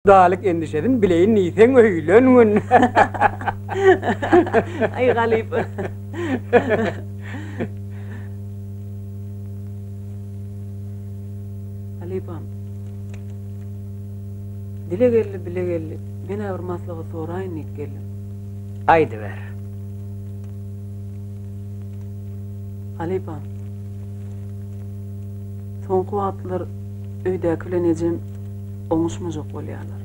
Dalyk endişesin bileýin diýseň öýlen gün. Aý galyp. Halypam. Dile geldi, bile geldi. Men-ä bir maslahat soraýyn diýip geldim. Aýdyber. Halypam. Soňky wagtlar öýdäki bilen ejem oňuşmajak bolýarlar.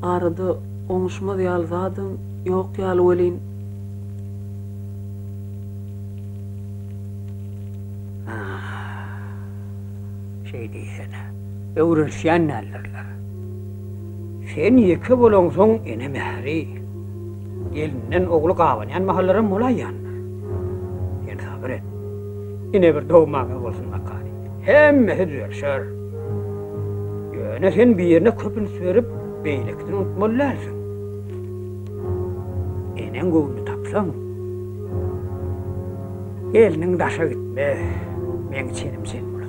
Arada oňuşmaz ýaly zadam ýok ýaly welin. Şeý diýsene. Öwrenişýän däldirler. Sen ýeke bolaňsoň ene mähri, gelinden ogly gabanýan mahallaram bolaýýandyr. Sen sabyr et. Ine bir dogmaňyz bolsun bakaly. Hemmesi düzelişer. Ýöne sen birine köp üns berip, beýlekisini unutmaly dälsiň. Eneň göwnüni tapsaň, gelniň daşa gitmez, meň çenim çen bolsa.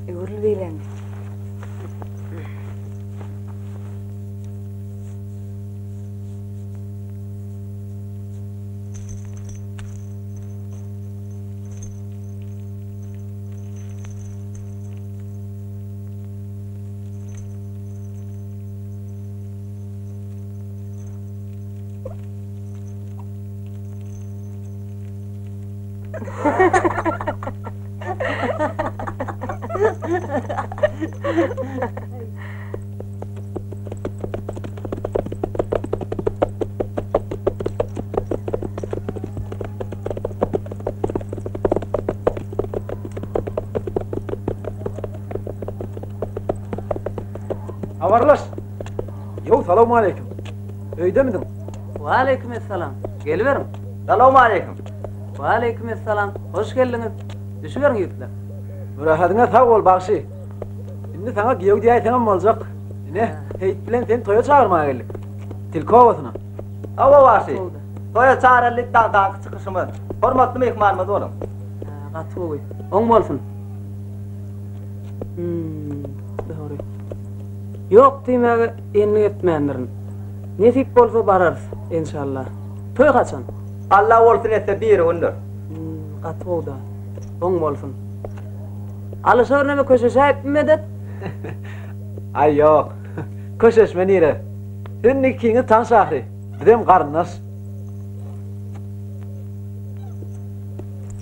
Öwrül beýläňe. Habarlaş. Ýow, salowmaleýkim. Öýdemidiň? Waleýkim essalam. Geliberiň. Salowmaleýkim. Waleýkim essalam. Hoş geldiňiz. Düşüberiň ýigitler. Mürähediňe sag bol, bagşy. Indi saňa giýew diýäýseňem boljak. Ine, Seýit bilen seni toýa çagyrmaga geldik. Tilki obasyna. Hawa, bagşy. Toýa çagyryldy daňdanky çykyşymyz. Hormatly myhmanymyz boluň. Gaty gowy. Oň bolsun. Hmm, dogry. Ýok diýmäge endik etmändirin. Nesip bolsa bararys, enşalla. Toý haçan? Alla bolsun etse birigündir. Hmm, gaty gowy-da. Oň bolsun. Alyşa birneme köşeşäýipmi Medet? Aý ýok. Köşeşme nire? Siz indi ikiňiz tanyş ahyry. Bizem garyndaş.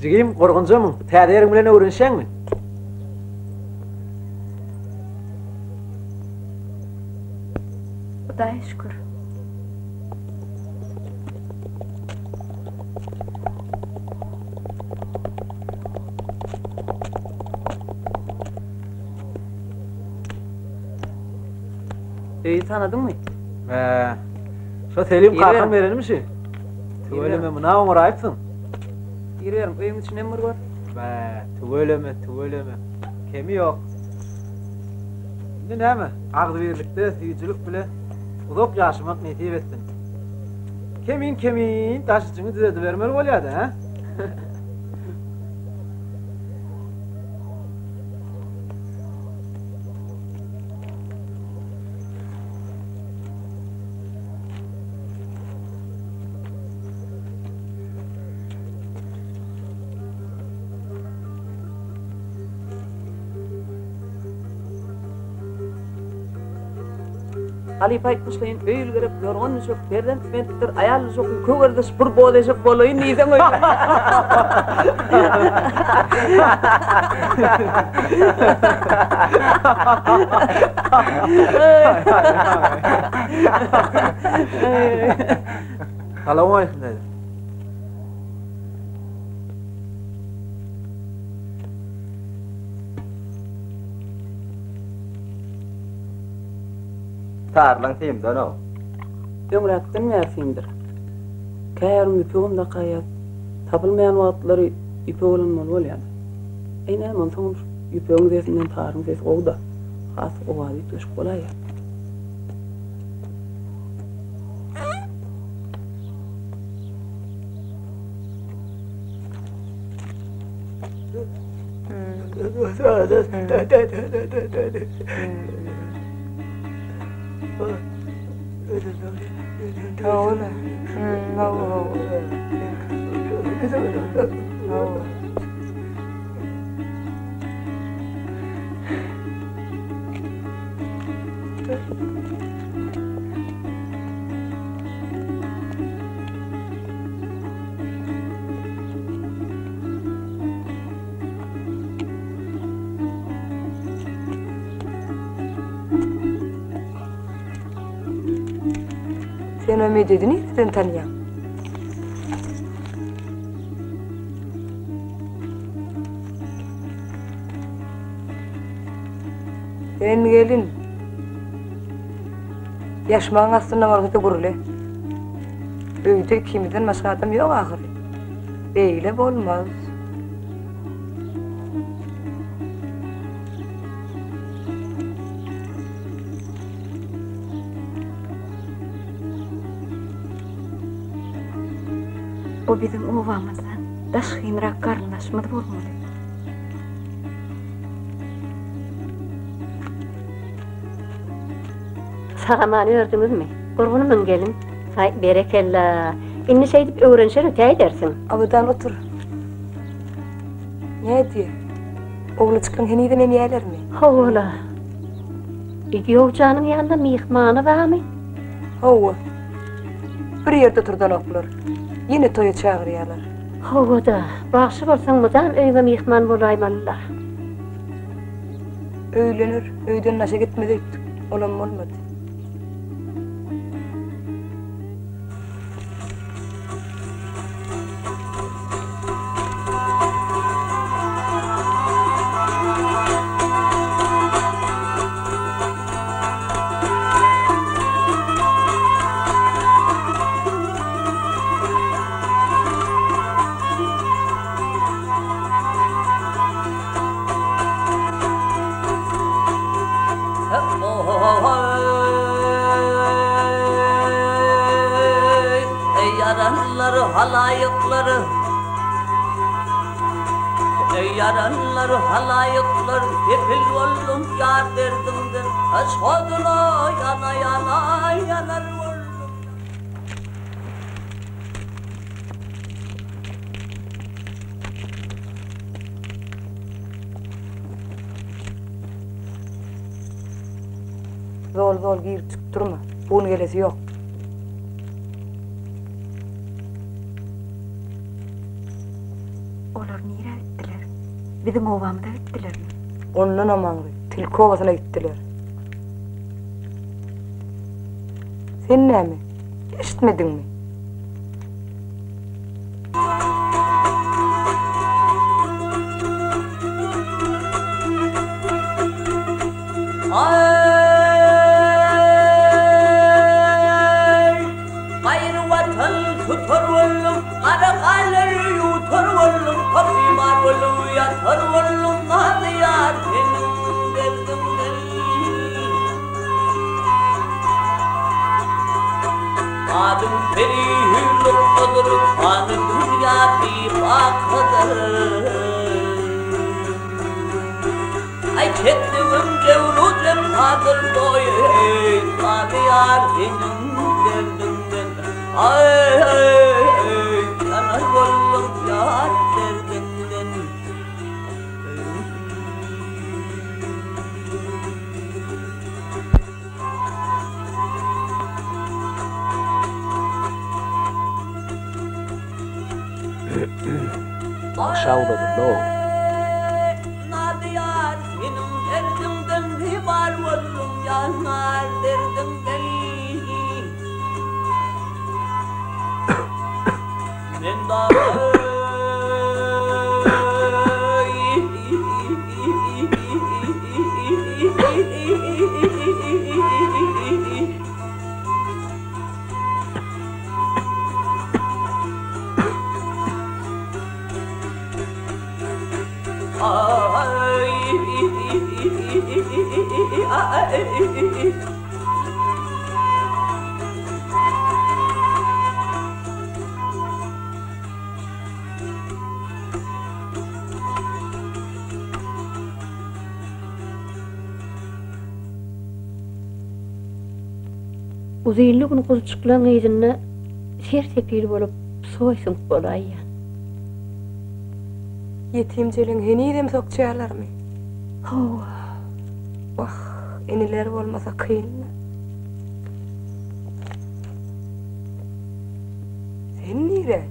Jigim, gurgunjamyň? Täze ýeriň bilen öwrenişýäňmi? Hudaýa şükür. Öýi tanadyňmy? Bä. Şo Selim kakam berenimi şi? Tüweleme muna oňaraýypsyň. Giriberiň, öýüň içinem bir gör. Bä, tüweleme, tüweleme. Kemi ýok. Indi näme, agzybirlikde, süýjülik bile uzak ýaşamak nesip etsin. Kemin-kemin daş içiňi düzedibermeli bolýa-da, hä? Halypa aýtmyşlaýyn, öý gerek, ýorgan düşek, perzent bentdir, aýal düşek, kögerdiş, bir boz eşek bolaýyn diýseň öýle. Salowmaleýkim daýza. Tarlaň simden-ow. Öňräkden bäri simdir. Käýarym ýüpegem dakaýýas. Tapylmaýan wagtlary ýüpek ulanmaly bolýar. Äý näme onsoňam şu ýüpegiň sesinden taryň sesi gowy-da. Has owazy üýtgeşik bolaýýar. Sen o Mededi nireden tanýaň? Sen gelin. Ýaşmagyň astynda bolsa-da gürle. Öýde ikimizden başga adam ýok ahyry. Beýle bolmaz. O biziň obamyzdan daşgynrak garyndaşymyz bolmaly. Sag-aman ördüňizmi? Gurgunmyň gelin? Haý, berekella! Indi şeýdip öwrenişer ötäýdersiň. Abadan otur. Nädýä? Oglanjyklaň henizem emýälermi? Hawa-la. Giýewjanyň ýanynda myhmany barmy? Hawa. Bir ýerde oturdanoklar. Ýene toýa çagyrýarlar. Hawa-da, bagşy bolsaň mydam öýüňe myhman bolaýmaly-la. Öýlener, öýden daşa gitmez öýtdük. Olam bolmady. Eý ýaranlar halaýyklar Eý ýaranlar halaýyklar Sepil boldum ýar derdiňden Aşk oduna ýana ýana ýanar boldum. Zol-zol girip çykyp durma. Bu gün gelesi ýok. Olar nirä gitdiler? Biziň obamyza gitdilermi? Ondanam aňry, tilki obasyna gitdiler. Sen näme, eşitmediňmi? Aý, gaýry watan tutar boldum, gara galar ýutar boldum, Bimar bolup ýatar boldum, nazly ýar seniň derdiňden. Adyň peri hüýrlukgadyr, pany dünýä bibakadyr. Aý çekdigim jebru jepadyr doýy, Nazly ýar seniň derdiňden. Aý, ýanar boldum ýar derdiňden. Bagşa uzadyldy-ow. Uzynly gün guzujyklaň yzynda ser-sepil bolup soý süňk bolaýýan. Ýetim jeleň henizem sokjaýarlarmy? Hawa. Wah, inileri bolmasa kyn-da. Sen nire?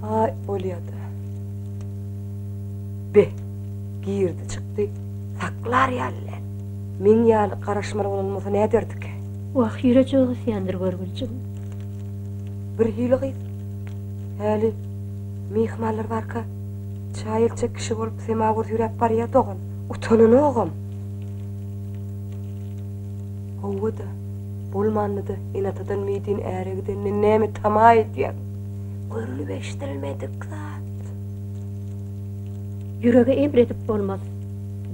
Aý, bolýa-da. Be, girdi çykdy, saklar ýaly däl. Meň ýaly garaşmaly bolan bolsa näderdikä? Wah, ýürejigi gysýandyr görgüljigim. Birhili gyz. Häli myhmanlar barka çaý eltjek kişi bolup semawur süýräp barýa dogan. Utananogam. Hawa-da, bolmanda-da ene-atadan meýdin äre gidenden näme tama edýäň? Görlüp-eşidilmedik zat. Ýürege emr edip bolmaz.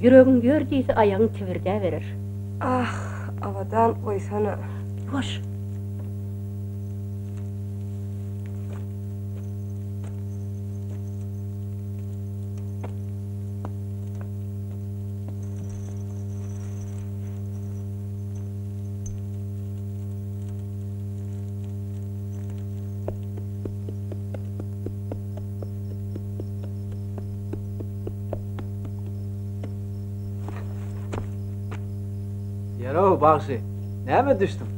Ýüregiň ýör diýse aýagyň tibirdäberer. Ah, Abadan goýsana. Ýuwaş. Ýerow, bagşy, näme düşdüň?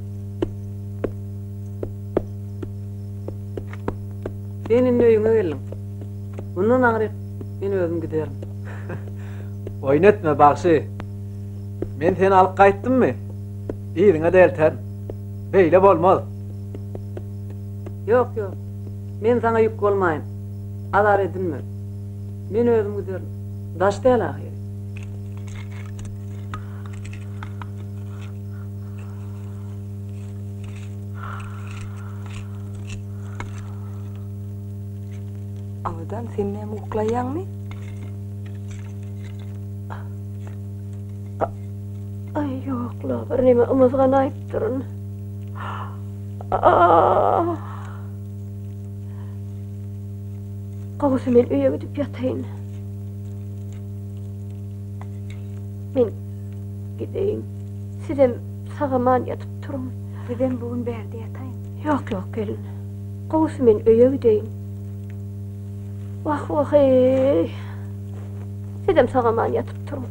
Sen indi öýüňe geldiň. Mundan aňryk men özüm giderin. Oýun etme, bagşy. Men seni alyp gaýtdymmy? Yzyňa-da elterin. Beýle bolmaz. Ýok, ýok. Men saňa ýük bolmaýyn. Azar edinme. Men özüm giderin. Daş däl ahyry. Abadan, sen näme uklaýaňmy? Aý, ýok-la, birneme ymyzganaýypdyryn. Ah! Gowusy men öýe gidip ýataýyn. Men gideýin. Sizem sag-aman ýatyp turuň. Sizem bu gün bärde ýataýyň. Ýok, ýok, gelin. Gowusy men öýe gideýin. Wah, wah-eý. Sizem sag-aman ýatyp turuň.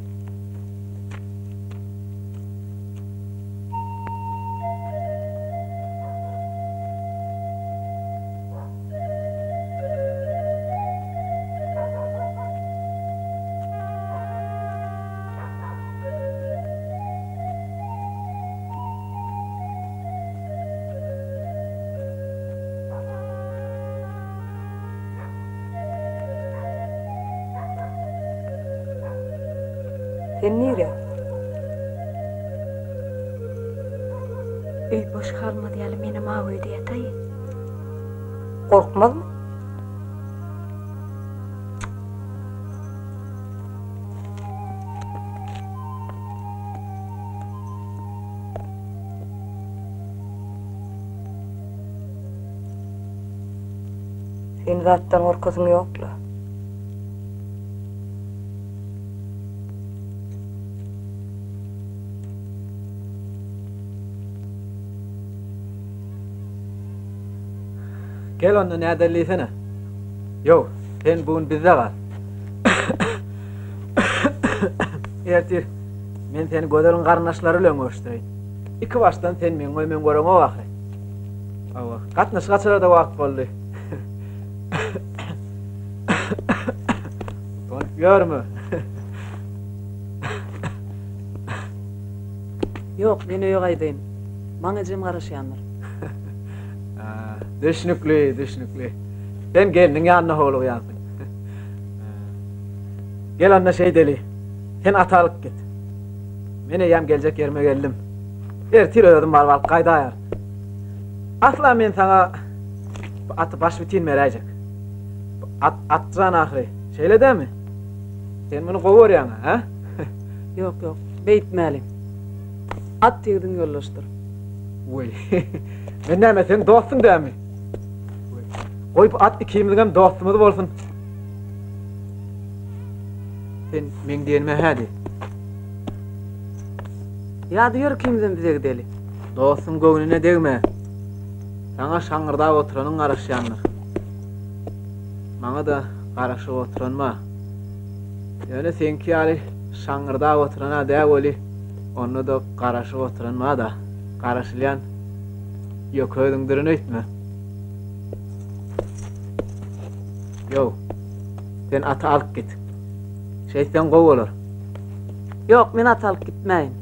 Sen nirä? Öý boş galmaz ýaly menem aw öýde ýataýyn. Gorkmazmy? Sen zatdan gorkasyň ýok-la. Gel onda nädeli diýsene. Ýok, sen bu gün bizde gal. Ertir men seni Gözeliň garyndaşlary bilen görüşdireýin. Iki başdan sen meň öýüme göreňok ahyry. Hawa, gatnaşyk açarada wagt boldy. Utanyp ýörme. Ýok, men öýe gaýdaýyn. Maňa ejem garaşýandyr. Düşnükli, düşnükli. Sen gelniň ýanyna howlugýansyň. Gel onda şeýdeli. Sen aty alyp git. Men eýýäm geljek ýerime geldim. Ertir özüm baryp alyp gaýdaýaryn. Asla men saňa bu aty başbitin beräýjek. Bu at Atjan ahyry, şeýle dälmi? Sen muny gowy görýäň-ä, hä? Ýok, ýok, beýtmäli. At ýigidiň ýoldaşydyr. Weý, men näme, seň dostuň dälmi? Goý, bu at ikimiziňem dostumyz bolsun. Sen meň diýenime hä diý. Ýa-da ýör ikimizem bize gideli. Dostuň göwnüne degme. Saňa şaňňyrdap oturanyň garaşýandyr. Maňa-da garaşyp oturan bar. Ýöne seňki ýaly şaňňyrdap oturan-a dä weli, onda-da garaşyp oturan bar-da. Garaşylýan ýöke özüňdirin öýtme. Ýow, sen aty alyp git. Şeýtseň gowy bolar. Ýok, men aty alyp gitmäýin.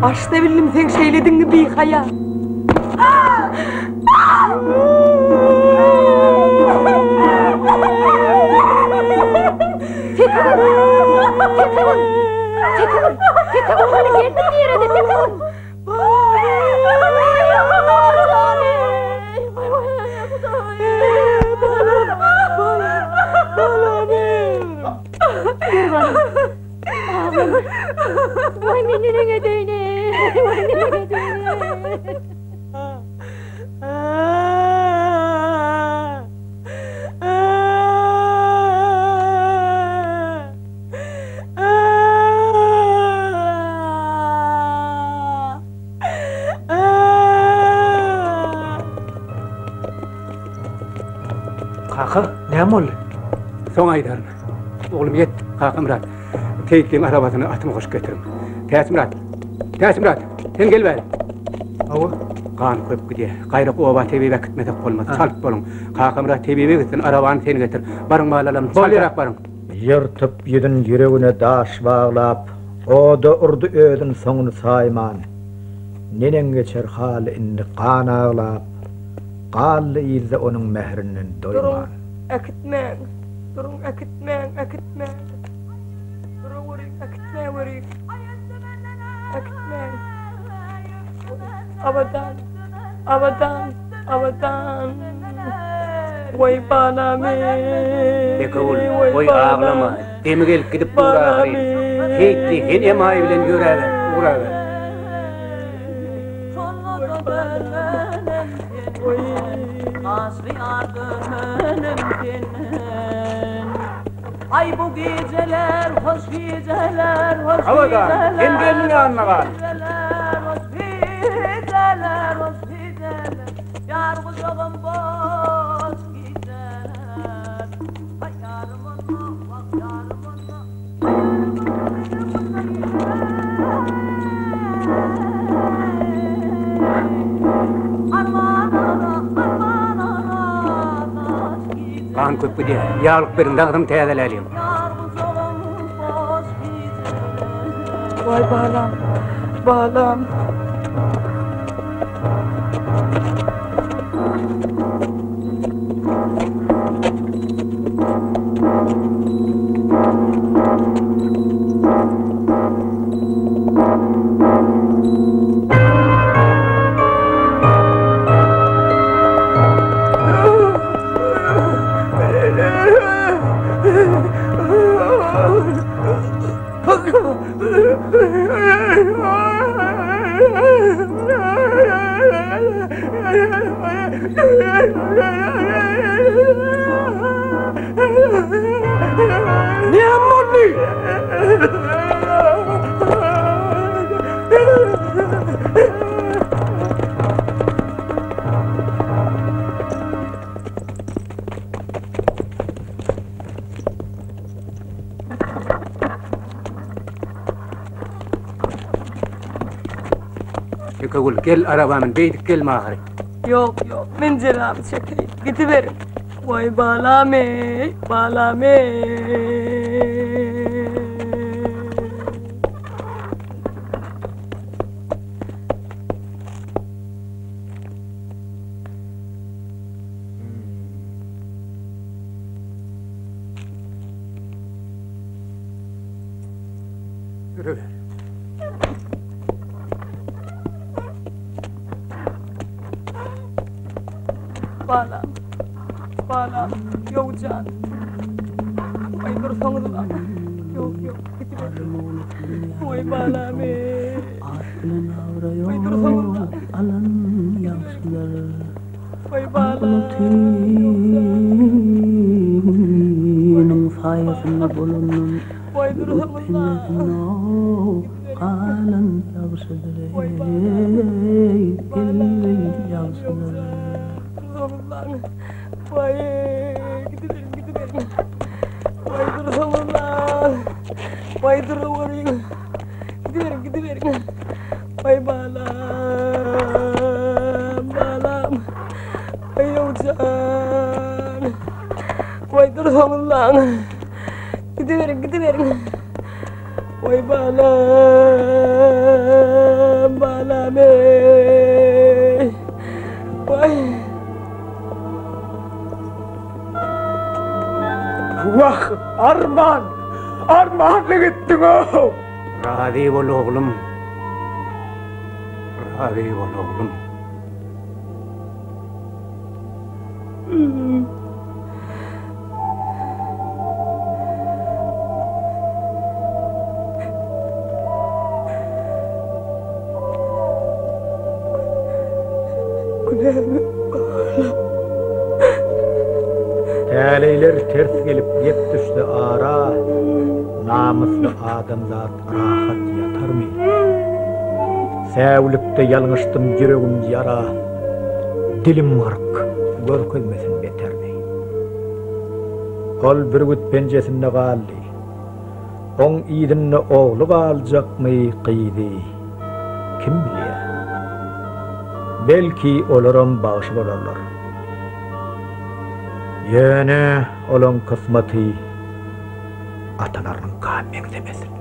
Başda bildim seň şeýledigiňi bihaýa. Tekegül! Tekegül! Tekegül! Tekegül hany gelniň nirede Tekegül? Waý men neneň edeýin-eý, waý neneň edeýin-eý. Kaka, näme boldy? Soň aýdaryn. Oglum ýet, Kakamyrat. Seýitliň arabasyny atyma goşup getiriň. Täçmyrat! Täçmyrat! Sen gel bäri. Hawa, gan köp gidýär. Gaýrak oba tebibe äkitmesek bolmaz. Çalt boluň. Kakamyrat tebibe gitsin, arabany sen getir. Baryň balalarym, çaltrak baryň. Ýyrtyp ýüzün ýüregine daş baglap, Oda urdy özün soňuny saýman. Neneň geçer haly indi gan aglap, Galdy yzda onuň mährinden Duruň, doýman. äkitmäň! Duruň, äkitmäň, äkitmäň! Duraweriň, äkitmäweriň! Äkitmäň! Abadan, Abadan, Abadan! Waý balam eý! Bekewül, goý aglama, demi gelip gidip dur ahyryn. Heýtli, sen emaý bilen ýöräber, ugraber. Aý bu gijeler hoş gijeler hoş Abadan, sen gelniň ýanyna gal. gijeler hoş gijeler hoş gijeler Ýar gujagym boş gijeler Aý ýarym onda wah ýarym onda Gan köp gidýär. Ýaglyk beriň, dagdyny täzeläliň. Waý balam, balam. Näme boldy? Ýekegül, gel araba min, beýdip gelme ahyry. Ýok, ýok, men jelamy çekeýin. Gidiberiň. Waý balam eý, balam eý. Ýürüber. Balam, balam, Ýowjan. Waý dursaňyzla. Ýok, ýok, gidiberiň. Waý balam eý. Waý dursaňyzla. Waý balam, Ýowjan. Waý dursaňyzla. Galan ýagşydyr eý, ýagşydyr. Waý, gidiberiň, gidiberiň. Waý dursaňyzlar. Waý duraweriň. Gidiberiň, gidiberiň. Waý balam, balam. Waý Ýowjan. Waý dursaňyzlar. Gidiberiň, gidiberiň. Waý balam, balam eý. Waý. Wah, arman! Armanly gitdiň-ow! Razy bol oglum. Razy bol oglum. Näme balam? Täleýler ters gelip gep düşse ara, Namysly adamzat rahat ýatarmy? Säwlikde ýalňyşdym ýüregim ýara, Dilim gyryk, görkezmesin beterini. Ol bürgüt penjesinde galdy. Oň yzynda ogly galjakmy, gyzy, kim bilýär. Belki, olaram bagşy bolarlar. Ýöne olaň kysmaty atalarynyňka meňzemesin.